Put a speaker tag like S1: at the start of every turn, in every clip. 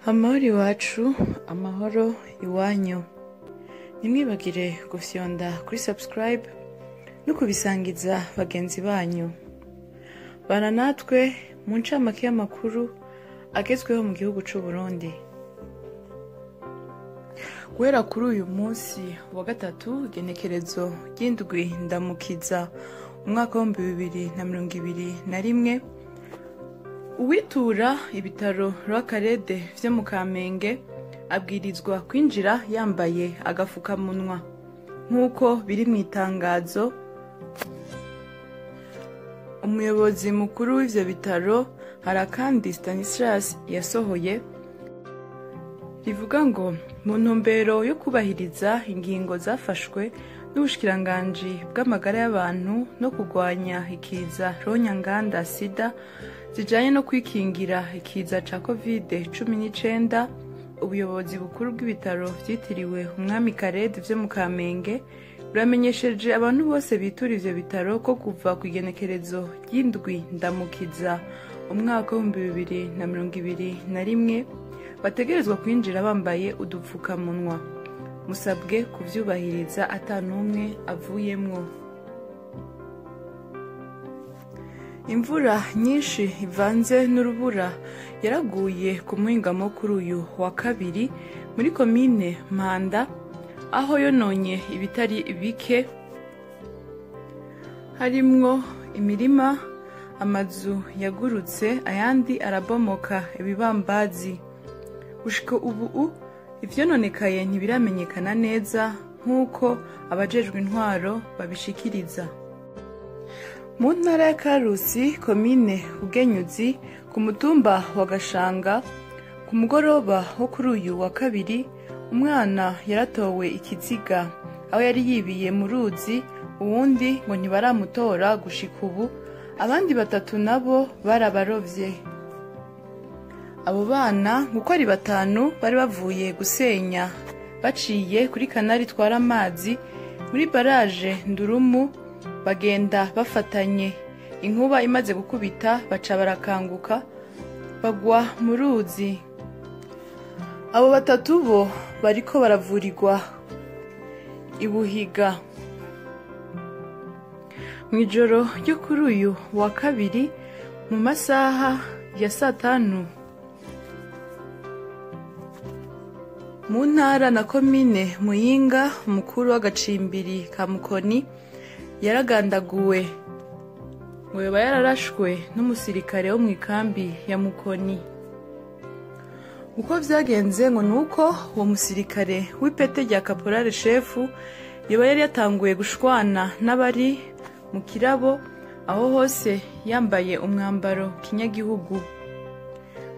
S1: Amahoro iwacu, amahoro iwanyu. Ntimwibagire gufyonda kuri subscribe no kubisangiza bagenzi banyu. Bana natwe mu ncamake y'amakuru agezweho mu gihugu c'u Burundi. Guhera kuri uyu munsi wa gatatu, igenekerezo ry'indwi ndamukiza umwaka w'2021, uwitura ibitaro Rwakarede vyo mu Kamenge abwirizwa kwinjira yambaye agafukamunwa nk'uko biri mu itangazo umuyobozi mukuru w'ivyo bitaro Harakandi Stanislas yasohoye, rivuga ngo mu ntumbero yo kubahiriza ingingo zafashwe n'ubushikiranganji bw'amagara y'abantu no kurwanya ikiza ronyanganda sida zijanye no kwikingira ikiza ca COVID-19, ubuyobozi bukuru bw'ibitaro vyitiriwe Umwami Karede vyo mu Kamenge buramenyesheje abantu bose bitura ivyo bitaro ko kuva ku igenekerezo ry'indwi ndamukiza umwaka w'2021 bategerezwa kwinjira bambaye udupfukamunwa. Musabwe kuvyubahiriza ata n'umwe avuyemwo. Imvura nyinshi ivanze n'urubura yaraguye ku muhingamo kuri uyu wa kabiri muri komine Mpanda, aho yononye ibitari bike harimwo imirima, amazu yagurutse, ayandi arabomoka ibibambazi. Gushika ubu ivyononekaye ntibiramenyekana neza nk'uko abajejwe intwaro babishikiriza. Mu ntara ya Karusi, komine Bugenyuzi, ku mutumba wa Gashanga, ku mugoroba wo kuri uyu wa kabiri, umwana yaratowe ikiziga aho yari yibiye mu ruzi, uwundi ngo ntibaramutora gushika ubu, abandi batatu nabo barabarovye. Abo bana uko ari batanu bari bavuye gusenya baciye kuri kanari itwara amazi muri baraje Ndurumu, bagenda bafatanye. Inkuba imaze gukubita baca barakanguka bagwa mu ruzi. Abo batatu bo bariko baravurirwa ibuhiga. Mw'ijoro ryo kuri uyu wa kabiri mu masaha ya satanu, mu ntara na komine Muyinga, umukuru w'agacimbiri ka Mukoni yaragandaguwe, ngo yoba yararashwe n'umusirikare wo mw'ikambi ya Mukoni. Uko vyagenze ngo nuko uwo musirikare w'ipete rya kaporale shefu yoba yari yatanguye gushwana n'abari mu kirabo, aho hose yambaye umwambaro kinyagihugu.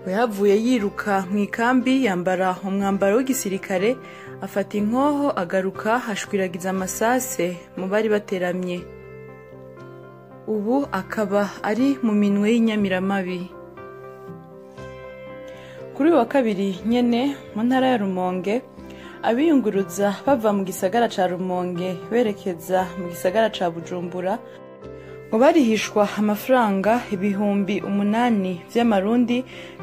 S1: Yahavuye yiruka mw'ikambi yambara umwambaro w'igisirikare, afata inkoho agaruka ashwiragiza amasase mu bari bateramye. Ubu akaba ari mu minwe y'inyamiramabi. Kuri uyu wa kabiri nyene mu ntara ya Rumonge, abiyunguruza bava mu gisagara ca Rumonge berekeza mu gisagara ca Bujumbura ngo barihishwa amafaranga 8,000 vy'amarundi,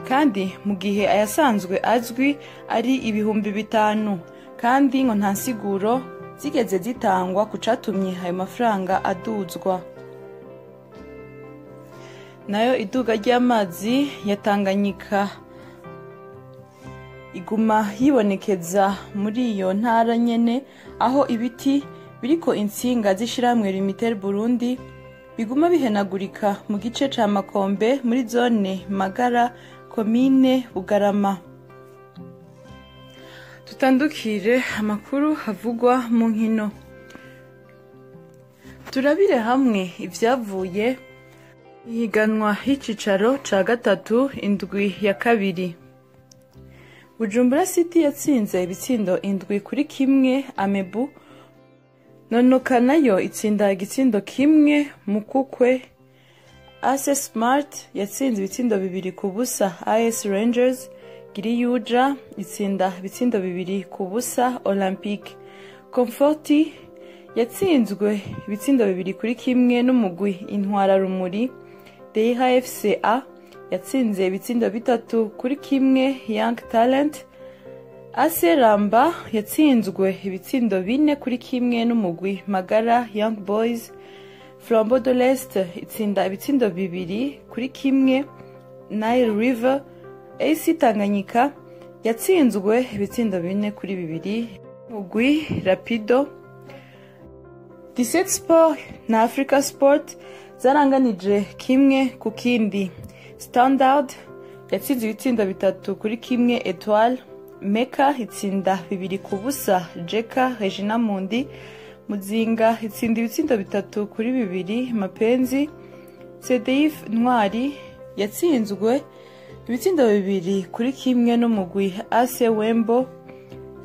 S1: kandi mu gihe ayasanzwe azwi ari 5,000, kandi ngo nta nsiguro zigeze zitangwa ku catumye ayo mafaranga aduzwa. Nayo iduga ry'amazi ya Tanganyika iguma yibonekeza muri iyo ntara nyene, aho ibiti biriko intsinga z'ishirahamwe Limitel Burundi biguma bihenagurika mu gice ca Makombe muri zone Magara, komine Bugarama. Tutandukire amakuru havugwa mu nkino. Turabire hamwe ivyavuye ihiganwa y'icicaro ca gatatu indwi ya kabiri. Bujumbura City yatsinze ibitsindo 7-1 Amebu. Nonoka nayo itsinda igitsindo 1 Mukukwe. AS Smart yatsinze ibitsindo 2-0 AS Rangers. Giriyuja itsinda ibitsindo 2-0 Olympique. Comforti yatsinzwe ibitsindo 2-1 n'umugwi Intwara Rumuri. DHFCA yatsinze ibitsindo 3-1 Young Talent. AC Ramba yatsinzwe ibitsindo 4-1 n'umugwi Magara Young Boys. Flambeau de l'Est itsinda ibitsindo 2-1 Nile River. AC Tanganyika yatsinzwe ibitsindo 4-2 mugwi Rapido. 17 Sport na Africa Sport zaranganije 1-1. Standard yatsinze ibitsindo 3-1 Etoile. Meka itsinda 2-0 Jeka Regina Mundi. Muzinga itsinda ibitsindo 3-2 Mapenzi. CDF Ntwari yatsinzwe ibitsindo 2-1 n'umugwi AC Wembo.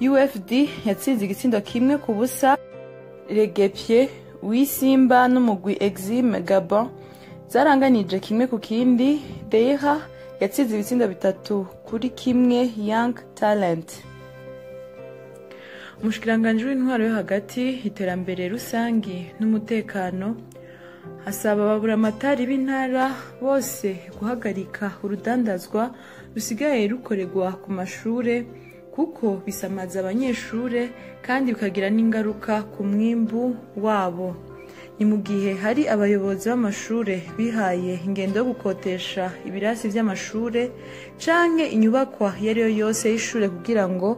S1: UFD yatsinze igitsindo 1-0 Regepie. Wisimba n'umugwi Exim Gabon zaranganije 1-1. Deira yatsinze ibitsindo 3-1 Young Talent. Umushikiranganji w'intwaro yo hagati, iterambere rusangi n'umutekano asaba ababuramatari b'intara bose guhagarika urudandazwa rusigaye rukorerwa ku mashure, kuko bisamaza abanyeshure kandi bikagira n'ingaruka ku mwimbu wabo. Ni mu gihe hari abayobozi b'amashure bihaye ingendo yo gukotesha ibirasi vy'amashure canke inyubakwa iyo ariyo yose y'ishure kugira ngo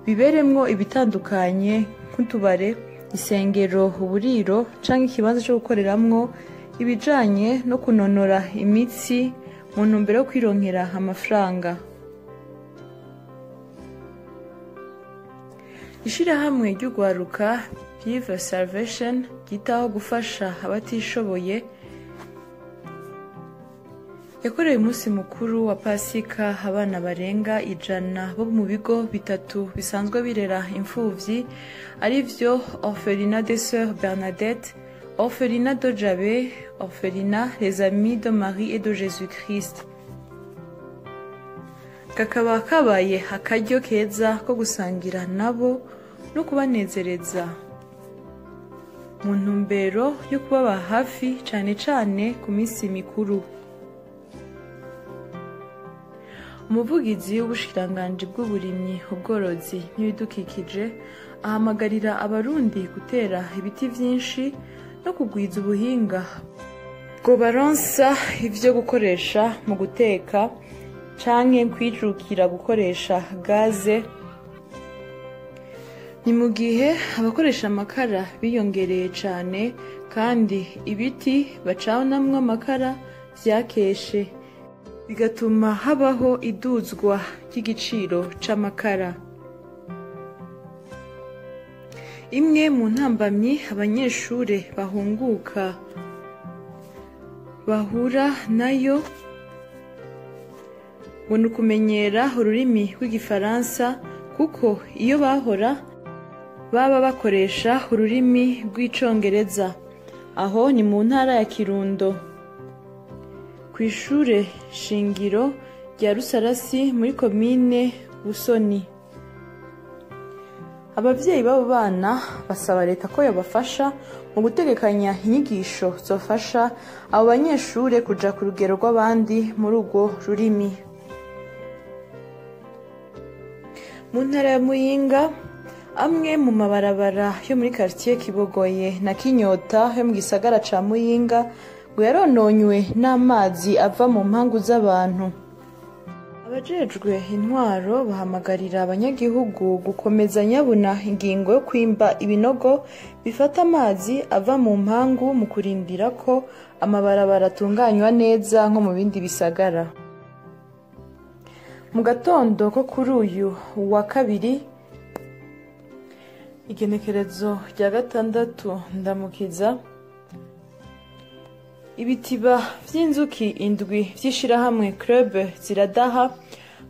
S1: biberemwo ibitandukanye nk'utubare, isengero, uburiro canke ikibanza co gukoreramwo ibijanye no kunonora imitsi mu ntumbero yo kwironkera amafaranga. Ishirahamwe ry'ugwaruka Give Salvation ryitaho gufasha abatishoboye yakorewe umunsi mukuru wa Pasika abana barenga 100 bo mu bigo 3 bisanzwe birera imfuvyi, arivyo Orphelinat des Sœurs Bernadette, Orphelinat de Jabé, Orphelinat Les Amis de Marie et de Jésus-Christ. Kakaba kabaye akaryo keza ko gusangira nabo no kubanezereza mu ntumbero yo kubaba hafi cane cane ku minsi mikuru. Umuvugizi w'ubushikiranganji bw'uburimyi, ubworozi n'ibidukikije ahamagarira abarundi gutera ibiti vyinshi no kugwiza ubuhinga bwobaronsa ivyo gukoresha mu guteka canke kwijukira gukoresha gaze. Ni mu gihe abakoresha amakara biyongereye cane kandi ibiti bacanamwo amakara vyakeshe, bigatuma habaho iduzwa ry'igiciro c'amakara. Imwe mu ntambamyi abanyeshure bahunguka bahura nayo ngo ni ukumenyera ururimi rw'igifaransa, kuko iyo bahora baba bakoresha ururimi rw'icongereza. Aho ni mu ntara ya Kirundo, kw'ishure shingiro rya Rusarasi muri komine Busoni. Abavyeyi b'abo bana basaba leta ko yobafasha mu gutegekanya inyigisho zofasha abo banyeshure kuja ku rugero rw'abandi muri urwo rurimi. Mu ntara ya Muyinga, amwe mu mabarabara yo muri quartier Kibogoye na Kinyota yo mu gisagara ca Muyinga ngo yarononywe n'amazi ava mu mpangu z'abantu. Abajejwe intwaro bahamagarira abanyagihugu gukomeza nyabuna ingingo yo kwimba ibinogo bifata amazi ava mu mpangu mu kurindira ko amabarabara atunganywa neza nko mu bindi bisagara. Mu gatondo ko kuri uyu wa kabiri, igenekerezo rya 6 Ndamukiza, ibitiba vy'inzuki 7 vy'ishirahamwe Club Ziradaha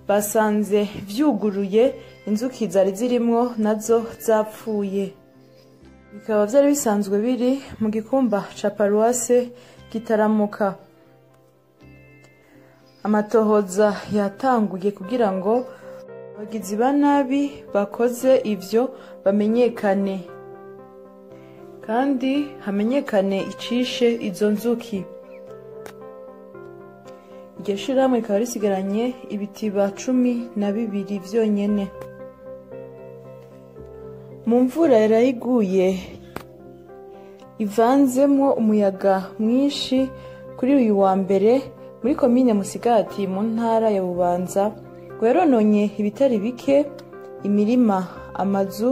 S1: basanze vyuguruye, inzuki zari zirimwo nazo zapfuye. Bikaba vyari bisanzwe biri mu gikumba ca paruwase Gitaramuka. Amatohoza yatanguye kugira ngo abagizi ba nabi bakoze ivyo bamenyekane, kandi hamenyekane icishe izo nzuki. Iryo shirahamwe rikaba risigaranye ibitiba 12 vyonyene. Mu mvura yarayiguye ivanzemwo umuyaga mwinshi kuri uyu wa mbere muri komine Musigati mu ntara ya Bubanza, ngo yarononye ibitari bike, imirima, amazu,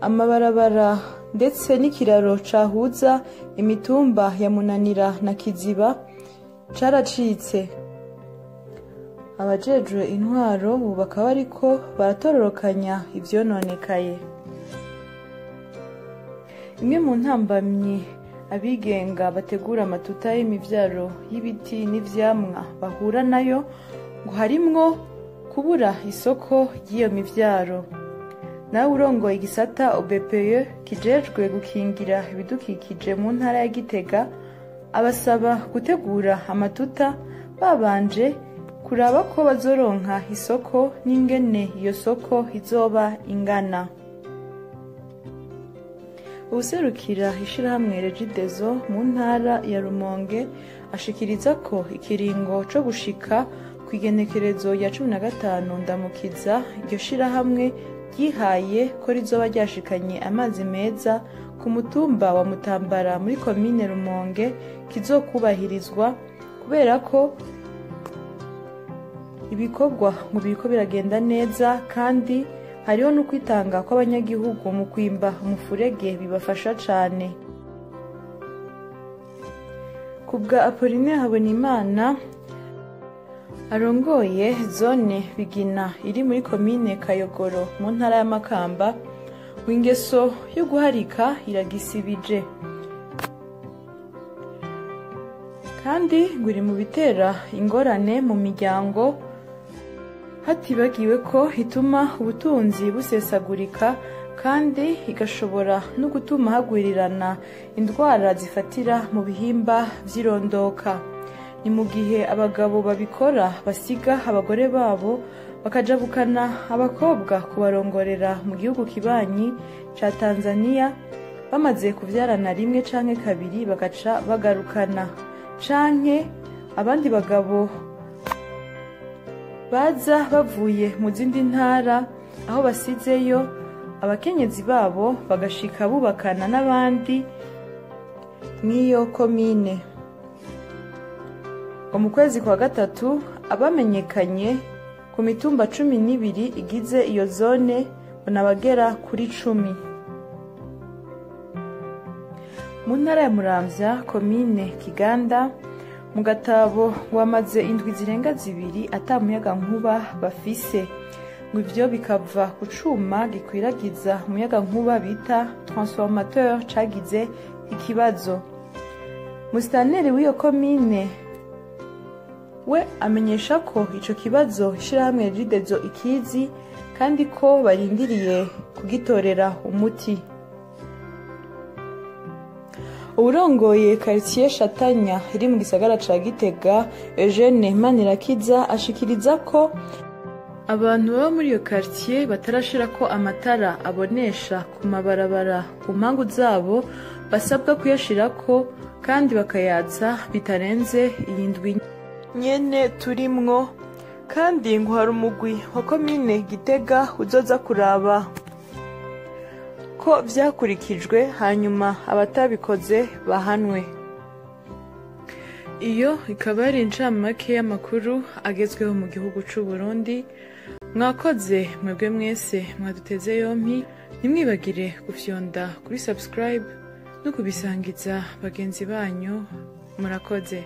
S1: amabarabara ndetse n'ikiraro cahuza imitumba ya Munanira na Kiziba caracitse. Abajejwe intwaro ubu bakaba bariko baratororokanya ivyononekaye. Imwe mu ntambamyi abigenga bategura amatuta y'imivyaro y'ibiti n'ivyamwa bahura nayo ngo harimwo kubura isoko ry'iyo mivyaro. Nawe urongoye igisata OBPE kijejwe gukingira ibidukikije mu ntara ya Gitega abasaba gutegura amatuta babanje kuraba ko bazoronka isoko n'ingene iyo soko izoba ingana. Uwuserukira ishirahamwe Regideso mu ntara ya Rumonge ashikiriza ko ikiringo co gushika kw'igenekerezo rya 15 Ndamukiza iryo shirahamwe ryihaye ko rizoba ryashikanye amazi meza ku mutumba wa Mutambara muri komine Rumonge kizokubahirizwa, kubera ko ibikorwa ngo biriko biragenda neza kandi hariho no kwitanga kw'abanyagihugu mu kwimba umufurege bibafasha cane. Kubwa Apollinaire Habonimana arongoye zone Bigina iri muri komine Kayogoro mu ntara ya Makamba, ngo ingeso yo guharika iragisibije kandi ngo iri mu bitera ingorane mu miryango, hatibagiwe ko ituma ubutunzi busesagurika kandi igashobora no gutuma hagwirirana indwara zifatira mu bihimba vy'irondoka. Ni mu gihe abagabo babikora basiga abagore babo bakajabukana abakobwa kubarongorera mu gihugu kibanyi ca Tanzania, bamaze kuvyarana rimwe canke kabiri bagaca bagarukana, canke abandi bagabo baza bavuye mu zindi ntara aho basizeyo abakenyezi babo bagashika bubakana n'abandi mw'iyo komine. Ngo mu kwezi kwa gatatu abamenyekanye ku mitumba 12 igize iyo zone bonabagera kuri 10. Mu ntara ya Muramvya komine Kiganda mu Gatabo wamaze indwi zirenga 2 ata muyaga nkuba bafise, ngo ivyo bikava ku cuma gikwiragiza umuyaga nkuba bita transformateur cagize ikibazo. Musitanteri w'iyo komine we amenyesha ko ico kibazo ishirahamwe Regideso ikizi kandi ko barindiriye kugitorera umuti. Uwurongoye quartier Shatanya iri mu gisagara ca Gitega, Eugene Manirakiza, ashikiriza ko abantu baba muri iyo quartier batarashirako amatara abonesha ku mabarabara ku mpangu zabo basabwa kuyashirako kandi bakayatsa bitarenze iyi ndwi nyene turimwo, kandi ngo hari umugwi wa komine Gitega uzoza kuraba ko vyakurikijwe hanyuma abatabikoze bahanwe. Iyo ikaba ari incamake y'amakuru agezweho mu gihugu c'u Burundi. Mwakoze mwebwe mwese mwaduteze yompi, ntimwibagire gufyonda kuri subscribe no kubisangiza bagenzi banyu. Murakoze.